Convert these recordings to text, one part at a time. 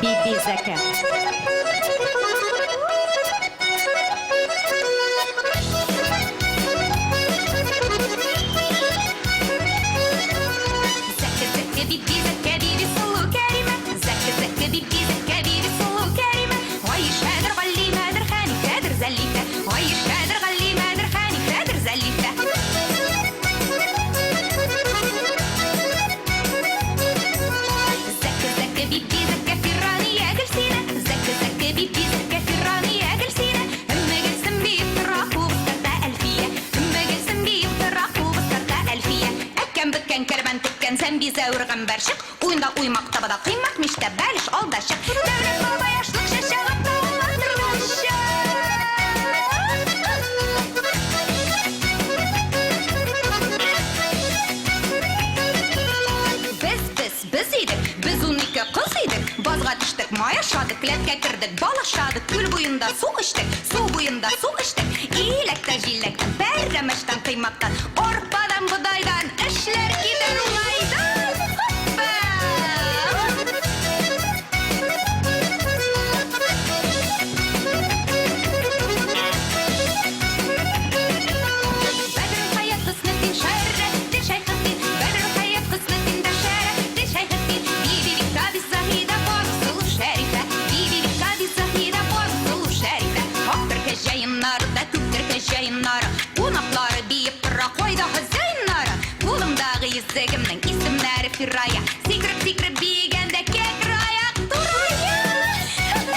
Биби Зәкә. Зәкә, зәкә, биби, зәкә, биби, сылу Кәримә. Зәкә, зәкә, биби, зәкә, биби, сылу Кәримә. Гаишәдер, Галимәдер, Хәнифәдер, Зәлифә. Гаишәдер, Галимәдер, Хәнифәдер, Зәлифә. Зәкә, зәкә, биби, зәкә, Фиррания, Гөлсинә. Зәкә, зәкә, биби, зәкә, Фиррания, Гөлсинә. Өмме Гөлсем биеп тора, кубыз тарта Әлфия. Өмме Гөлсем биеп тора, кубыз тарта Әлфия. Әккән бөккән кәрван теккән Зәмби зәүр гамбәрчек. Уенда уймак табада кыймак мичтә бәлеш алда чык. Дәүләт бабай ашлык чәчә Габдулла тырмачы. Без, без, без идек, без 12 кыз идек, базга төштек, май ашадык, келәткә кердек, бал ашадык, күл буенда су эчтек, су буенда су эчтек, иләктән, җиләктән, пәрәмәчтән, кыймактан, арпадан, бодайдан, эшләр китәр уңайдан. Хоппа! Бәдрелхәят Хөснетдин Шәрәфетдин Шәйхетдин Бәдрелхәят Хөснетдин дә Шәрәфетдин Шәйхетдин Биби Биккаби Заһидә Бану Сылу Шәрифә Биби Биккаби Заһидә Бану Сылу Шәрифә Актыр кәҗәеннары да күптер кәҗәеннары Кунаклары биеп тора кайда хозяиннары Кулымдагы йөзегемнең исемнәре Фирая Сикереп-сикереп биегәндә кәкре аяк турая.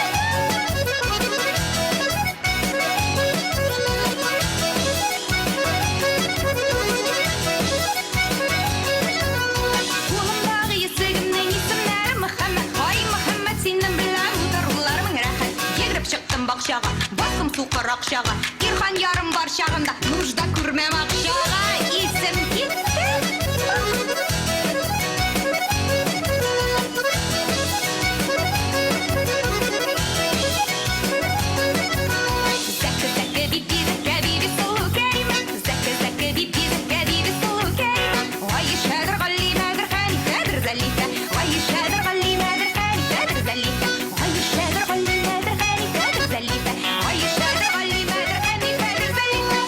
Кулымдагы йөзегемнең исемнәре Мөхәммәт. Ай, Мөхәммәт, синең белән утырулар мең рәхәт. Йөгереп чыктым бакчага, бастым сукыр акчага. Ирхан ярым бар чагында, нужда күрмәм акчага. Исем китте. Зәке, зәке, биби, зәкә, биби, сылу Кәримә. Зәке, зәке, биби, зәкә, биби, сылу Кәримә. Гаишәдер, Галимәдер, Хәнифәдер, Зәлифә. Гаишәдер, Галимәдер, Хәнифәдер, Зәлифә. Гаишәдер, Галимәдер, Хәнифәдер, Зәлифә. Гаишәдер, Галимәдер, Хәнифәдер, Зәлифә.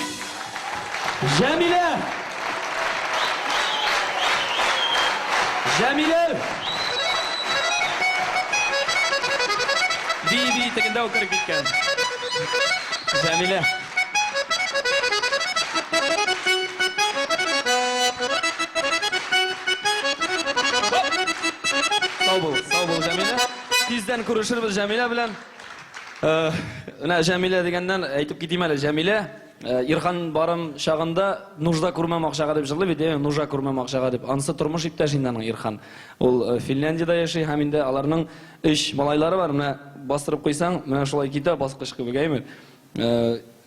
Җәмилә! Җәмилә! Би-би тегендә үк кереп киткән. Җәмилә. Сау бул, сау бул, Җәмилә. Тиздән күрешербез Җәмилә белән. Э, менә Җәмилә дигәннән әйтеп китим әле. Җәмилә, э, Ирхан барым чагында нужда күрмәм акчага дип җырлый бит, нужа күрмәм акчага дип. Анысы тормыш иптәш инде аның Ирхан. Ул э, Финляндиядә яши һәм инде аларның өч малайлары бар. Менә бастырып куйсаң, менә шулай китә баскыч кебек, әйме?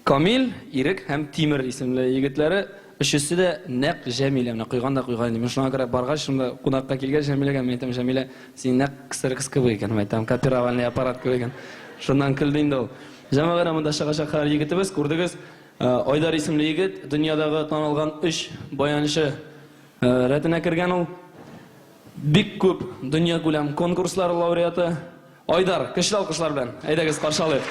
Камил, Ирек һәм Тимер исемле егетләре, өчесе дә нәкъ Җәмилә, менә койган да куйган инде. Мин шуңа күрә баргач, шунда кунакка килгәч Җәмиләгә, мин әйтәм, Җәмилә, син нәкъ ксерокс кебек икән, мин әйтәм, копировальный аппарат кебек икән. Шуннан көлде инде ул. Җәмәгать, монда чыгачак хәзер егетебез, күрдегез, Айдар исемле егет, дөньядагы танылган өч баянчы рәтенә кергән ул. Бик күп дөньякүләм конкурслар лауреаты. Айдар, көчле алкышлар белән, әйдәгез, каршы алыйк.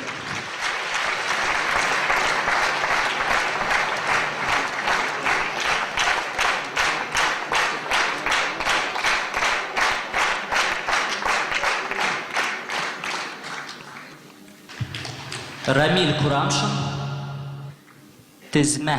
Рамиль Курамшин, Тезмә.